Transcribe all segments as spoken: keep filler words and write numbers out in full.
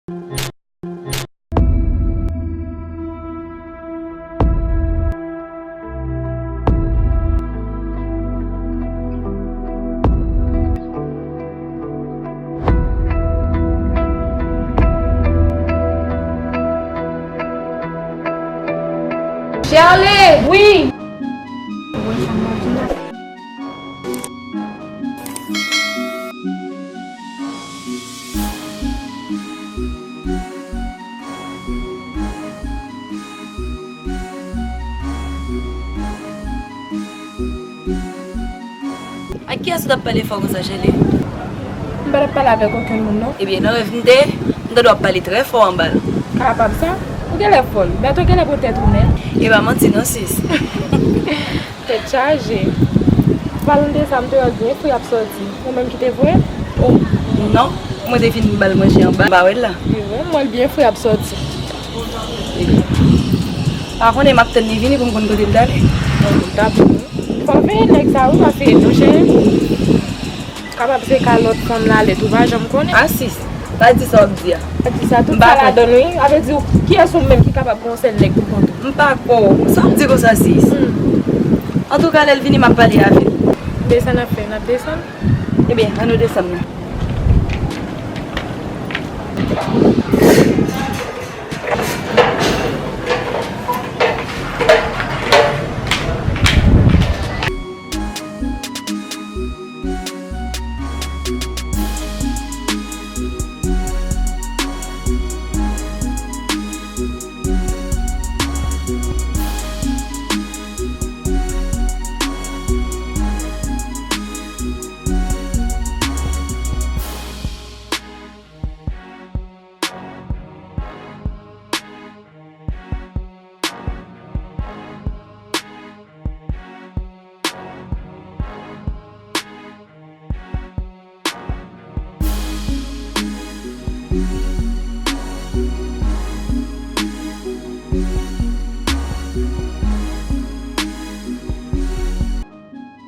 Charlie, wi. Ak kiyès ou t ap pale fò konsa, Charlie? M pa t ap pale avèk okenn moun, non. Ebyen, nan rèv m te ye, m tande w ap pale trè fò anba l. Kapab sa? Ou genlè fòl. Bèto genlè pran tèt ou nèt. E pa manti non, sis. Tèt chaje. Palan de sa, m te wè l byen fre ap sòti. Ou menm ki te voye l? Oh, non. Mwen te fin ba l manje anba. M pa wè l la. Wi, wi, m wè l byen fre ap sòti. Pa konnen, m ap tann li vini pou m konn kote l t ale. Bon, m t ap di w. Fò w veye nèg sa wi, paske monchè, kapab se ka lòt fanm la ale tou, pa janm konnen. A sis, pa di sa w ap di a. Pa di sa, tout sa ladan l wi. A vle di w, kiyès ou menm ki kapab pran yon sèl nèg pou kont ou? M pa kwè w. Sa w ap di konsa, sis? Hmm. Antouka, lè l vini, m ap pale avè l. Desann ap fè, n ap desann? Ebyen, ann nou desann non.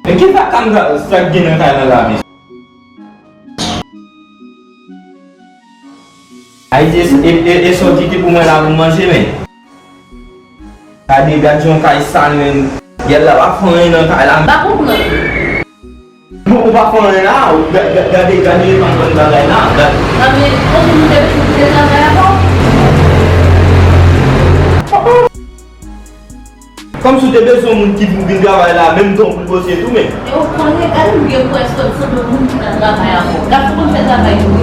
Men ki vakam sa, sa k gen nan kay lan la, mesye? Ayiti, e, e, e, e sa w kite pou mwen la pou manje, men. Gade, gad jan kay sal, men. Gèl la pa fè anyen nan kay la. Pa konprann. Non, ou pa fè anyen la. Ou ga-, ga-, gade, gade, gade, gade bagay la. Gade. Sa vle di, ou te bezwen kite travay ankò? Kòmsi w te bezwen yon moun ki pou vin travay la, menm tan w pou l bosye tou, men. E w konnen, gade m gen pwès kòm sanble yon moun ki ka travay ankò. Gason konn fè travay tou, wi.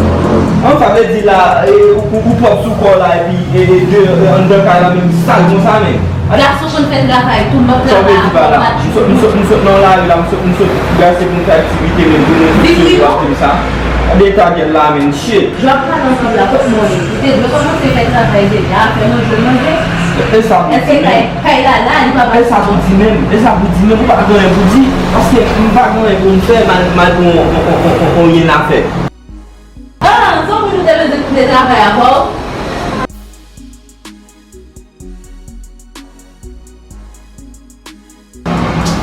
An, sa vle di la, e, ou, ou, ou pwòp sou kò w la, epi, e, e, de, e, anndan kay la menm sal konsa, men. Gason konn fè travay tou, m ap travay ankò maten. M sot, m sot, m sot nan lari la, m sot, m sot brase pou m fè aktivite, men tounen sou sou achte m sa. Gade eta gèl la, men, shit. Jan w ap pale ansanm la, kot mwen ye? Ou te dwe kòmanse fè travay deja, fè manje, manje. E sa pou di menm. Èske kay, kay la la, li pa pase? E sa pou di menm. E sa pou di menm. Ou pa gen anyen pou di. Paske m pa gen anyen pou m fè, m al, m al pran on, on, on, on, on, on yen a fè. Ah, se yon moun ou te bezwen kite travay ankò?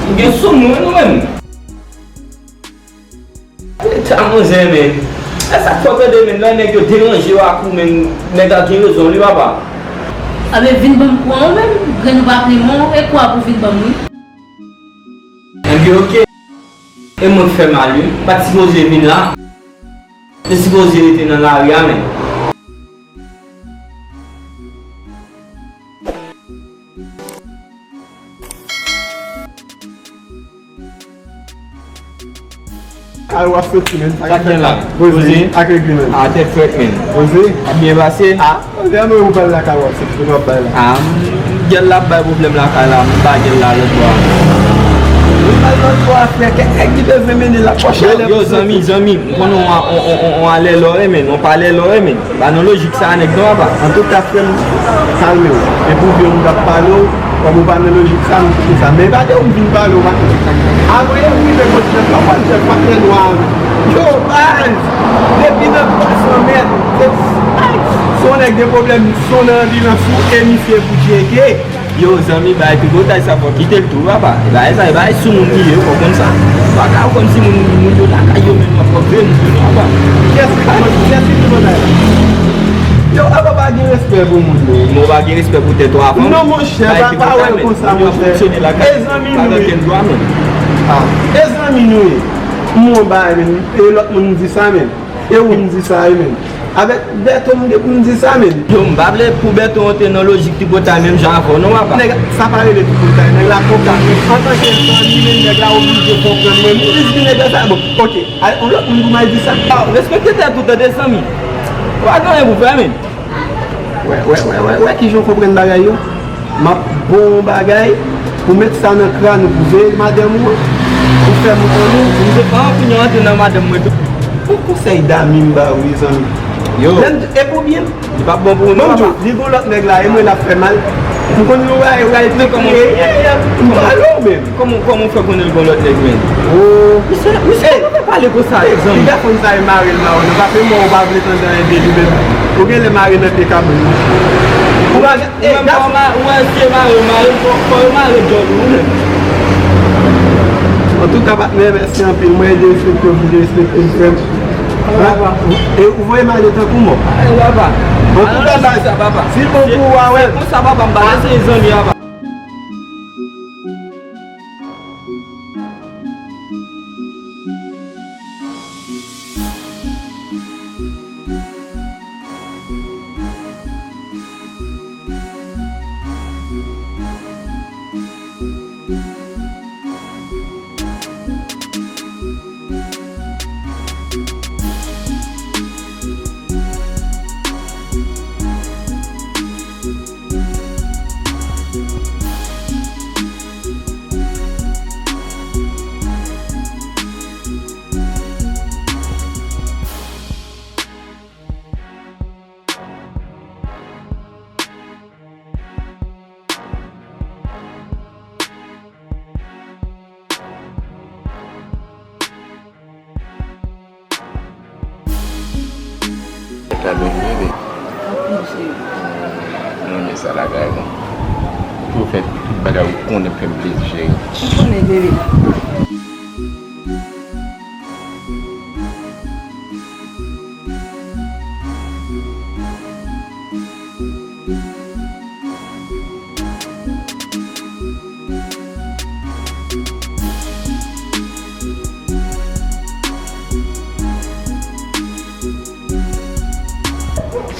Ou gen sou nou, nou menm. Eta manzè, men. E sa k fè w tande, men, lè nèg yo deranje w ak ou, men, nèg la gen rezon, wi, papa. A, men vin ban m kou an, ou menm, grenn ou pa plimen w, e kou a pou vin ban m, wi. Ebyen, oke. E mwen k fè mal, wi. M pa t sipoze vin la. M te sipoze rete nan lari a, men. Kay w ap soti, men. Sa k gen la? Poze. Poze. Ak regle, men. A, tèt frèt, men. Poze. Ap byen pase? A, poze, a, men ou pral lakay w ap soti, kote w ap bay la? A, m, gèl la ap bay pwoblèm lakay la, m ba gèl la lòtbò a. Ou pral lòtbò a, frè, kèk nèg li bezwen mennen l ap chèche. Yo, yo, zanmi, zanmi, m konnen w a, w, w, w, w a lè lò, men, w pa lè lò, men. Pa nan lojik sa a, nèg, non, papa. Antouka, frè m, kalme w. Epi w vle m t ap pale w, kòm ou pa nan lojik sa, m kite sa. Men pa de ou m vin pale w, pa kite sa. Apre, ou rive kot Jèf la, w wè Jèf, patnè nwa a. Yo, baz! Depi nan twa san mèt, se, ay! Se yon nèg gen pwoblèm, se yon nan anbilans ou, e misye pou tcheke. Yo, zanmi, bay tripotay sa fò kite l tou, papa. E bagay sa, e bagay sou moun li ye, fò konn sa. Pa ka kòmsi moun, moun yo lakay yo, men w ap vre moun yo, papa. Kiyès, kiyès ki tripotay la? Yo, Pa gen respè pou moun. Men w pa gen respè pou tèt ou avan. Non, monchè, pa, pa wè l konsa, monchè. E zanmi nou ye. Ah, e zanmi nou ye. M wè w bay, men. E lòt moun di sa, men. E ou m di sa wi menm. Avèk Bèto m gen pou m di sa menm. Yo, m pa vle pou Bèto antre nan lojik tripotay menm jan avè w non, papa. Nèg sa pa rele tripotay, nèg la konprann. Antanke zanmi menm, nèg la oblije konprann mwen. M plis di nèg la sa, bon, oke. Al, yon lòt moun pou m al di sa. Ah, respekte tèt ou, tande zanmi. Ou pa gen anyen pou fè menm. Wè, wè, wè, wè, wè kijan w konprann bagay yo. M ap ba w yon bagay, ou met sa nan kràn ou, pou veye madanm ou an, pou fè m konnen. M te pa anvi antre nan madanm mwen tou. Bon konsèy dami m ba ou wi, zanmi. Yo. Lè m di, e pou byen m. Li p ap bon pou ou non, papa. Li gon lòt nèg la, e mwen l ap fè mal. M konn yon bagay, bagay te kreye. M pale w menm. Kòman, kòman w fè konnen l gon lòt nèg, men? Oh. Misye, misye, kòman w fè pale konsa, zanmi? Piga fanm sa e mare l, mare l. Sa fè mò ou pa vle tande anyen de li menm. Ou genlè mare nan pye kabri. Ou pa gen, ou menm fò ma-, ou eseye mare, mare, fò, fò yo mare djòl ou, ou menm. Antouka, patnè, mèsi anpil. Mwen derespekte w, derespekte w, frè m. E ou voye m ale tankou mò. Antouka, baz, si l bon pou ou, a wè. Se konsa, papa, m pa eseye zanmi, papa. Sa byen, bebe. Anpil, cheri. M renmen sa lakay nou. Ou fè tout bagay ou konnen fè m plezi, cheri. Ou konnen, bebe.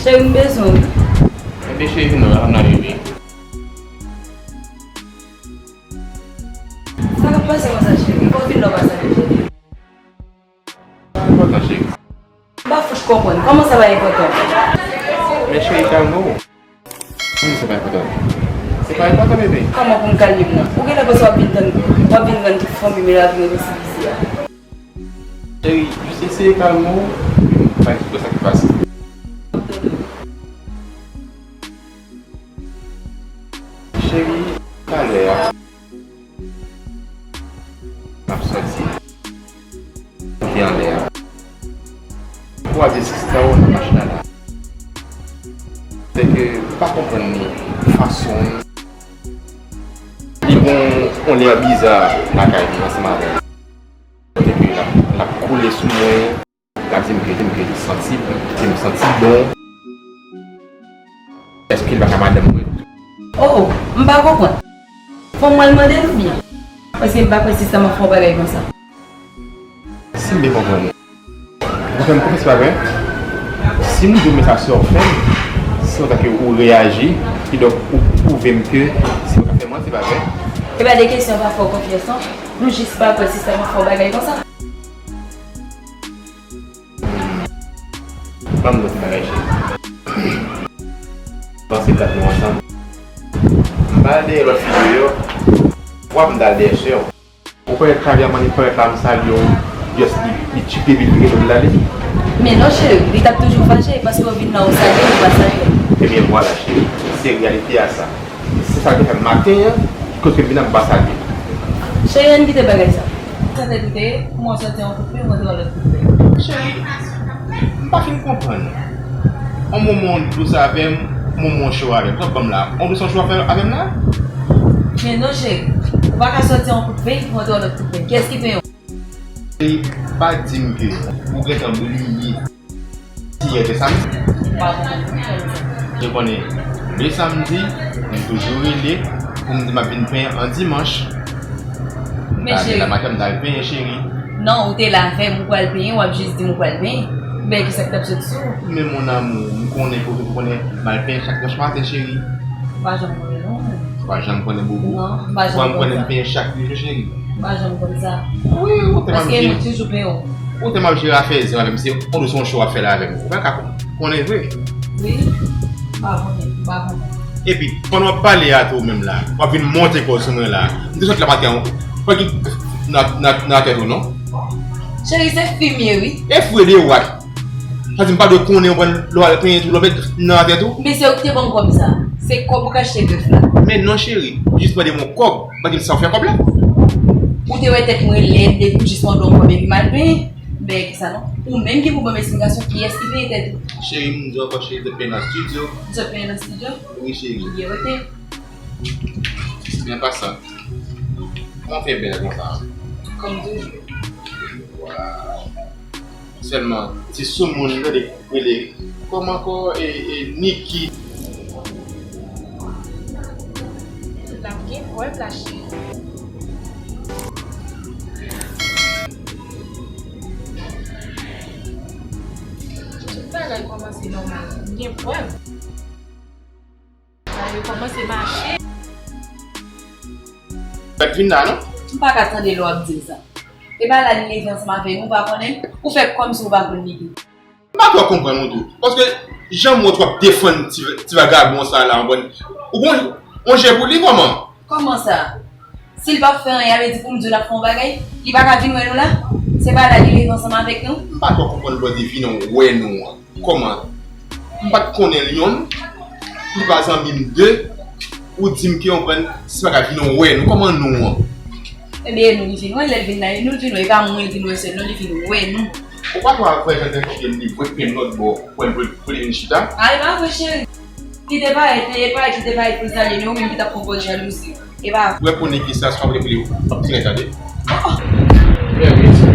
Cheri, m bezwen w wi. Enben, cheri, vin non, la, n a rive. Sa k ap pase konsa, cheri? Fò w vin la w pa salye, cheri. Enpòtan, cheri. M pa fouch konprann. Kòman sa pa enpòtan? Men cheri, kalme w. Kòman se pa enpòtan? Se pa enpòtan, bebe. Kòman pou m kalme m nan? Ou genlè panse w ap vin tann, w ap vin rann tout fanmi m la vin rann sou pisi a. Cheri, jis eseye kalme w, epi m pa eksplike sa ki pase. Cheri, talè a. N ap sòti. Ki anlè a. Kwaze sista w nan machin la. Sèke m pa konprann li fason li. Li gon yon lè biza lakay li ansanm avè m. Kote ke l ap, l ap koule sou mwen. L ap di m ke, di m ke li santi, ke m santi bon. Èske l pa ka madanm mwen? Oh, oh, m pa konprann. Fò m al mande l oubyen? Paske m pa kwè sista m ap fè yon bagay konsa. Si m byen konprann ou, ou fè m konfyans, pa vre? Si m di w men sa sè w fè m, se konsa ke ou reyaji, kidonk ou pwouve m ke si w ka fè manti, pa vre? E pa de kesyon pa fè w konfyans non. M jis pa kwè sista m ap fè yon bagay konsa. Ban m lòt bagay, cheri. Panse dat nou ansanm. M pa al dèyè lòt fi deyò. W ap m t al dèyè sè w. Ou parèt la, vya mani parèt la, m salye w. Just li, li tchipe, li rele m l ale. Men non, cheri, li t ap toujou fache, paske w vin la, ou salye l, ou pa salye l. Ebyen, vwala, cheri. Se reyalite a sa. Se sa k te fè maten an, kote m vin an m pa salye. Cheri, ann kite bagay sa. Sa tèt ou te ye, kouman w sòti yon kout pye, ou rantre yon lòt kout pye. Cheri, m pa fin konprann. On moman w dous avè m, on moman w cho avè m. Sa w ban m la? On dous on cho avè, avè m la? Men non, cheri. Ou pa ka sòti yon kout pye, ou rantre yon lòt kout pye. Kiyès ki peye w? Cheri, pa di m ke ou gentan bliye. Ti yè te sa m. M pa konprann. Ou konnen, le samdi, m toujou rele pou m di m ap vin penyen an dimanch. M Men ta vin cheri. La maten, m ta al penyen, cheri. Non, ou te la avè m, ou pral penyen, w ap jis di m ou pral penyen. Men ki sa k t ap sot sou ou? Men mon amour, m konnen kote pou konnen m al penyen chak dimanch maten, cheri. M pa janm konnen non. Ou pa janm konnen boubou. Non, m pa Ou pa janm m konnen konn m sa. penyen chak jou, cheri. M pa janm konn sa. Wi, ou te m ap Paske di. Mwen toujou penyen w. Ou te m ap jere afè zen avè m, se on dosye on show w ap fè la avè m. Ou pa ka konnen vre. Wi. M pa konnen, m pa konnen. Epi, pandan w ap pale a tou menm la, w ap vin monte kò sou mwen la. M te sot la maten an, ou pa gen nan nan nan tèt ou non. Cheri, se fi m ye wi. E fou e de wat. Sa di m pa dwe konnen ou pran lè w al penyen tou, lè w met nan tèt ou. Men se ou ki te ban m kòb sa. Se kòb ou k achte bèf la. Men non cheri, ou jis mande m yon kòb, m pa di m sa w fè kòb la. Ou te wè tèt mwen lèd depi ou jis mande yon kòb epi m al penyen. Men ki sa non? Ou menm ki pou ban m esplikasyon kiyès ki peye tèt ou. Cheri, m di ankò cheri, m sot penyen nan studio. M sot penyen nan studio? Wi cheri. Byen rete. Men pa sa. Kòman w fè bèl konsa? Kòm toujou. Waw. Sèlman, ti soumoun, tande, rele. Kòman ankò, e, e, Niki? L ap gen pwèv la cheri. Tout bagay kòmanse nòmal. M gen pwèv. Bagay yo kòmanse mache. Fèk vin la non? M pa ka tande lè w ap di m sa. E pa la li leve ansanm avè nou, ou pa konnen? Ou fè kòmsi ou pa konn li tou. M pa twò konprann ou tou. Paske jan m wè w ap defann ti, ti vagabon sa la, ou konprann? Ou gon on je pou li kòman? Kòman sa? Si l p ap fè anyen, a vle di pou m di w l ap fè yon bagay? Li pa ka vin wè nou la? Se pa la li leve ansanm avèk nou? M pa twò konprann lè w di vin wè nou an. Kòman? M pa t konnen l yonn, li pa zanmi m de, ou di m ke yon prann, si pa ka vin wè nou, kòman nou an? Ebyen, e nou li vin wè, lè l vin la, e nou l vin wè, e pa mwen l vin wè sèl non, li vin wè nou. Ou pa twò avè jan de fòk li vwe pen lòt bò, pou l pou l vin chita? A, e pa vre, cheri. Li te parèt, e parèt li te parèt pou l salye nou, ou menm ki t ap pran pòz jalouzi. E pa vre. Wè pou Niki sa, sa vle pou li w ap trennen tande. Oh, oh. Bèl mesye.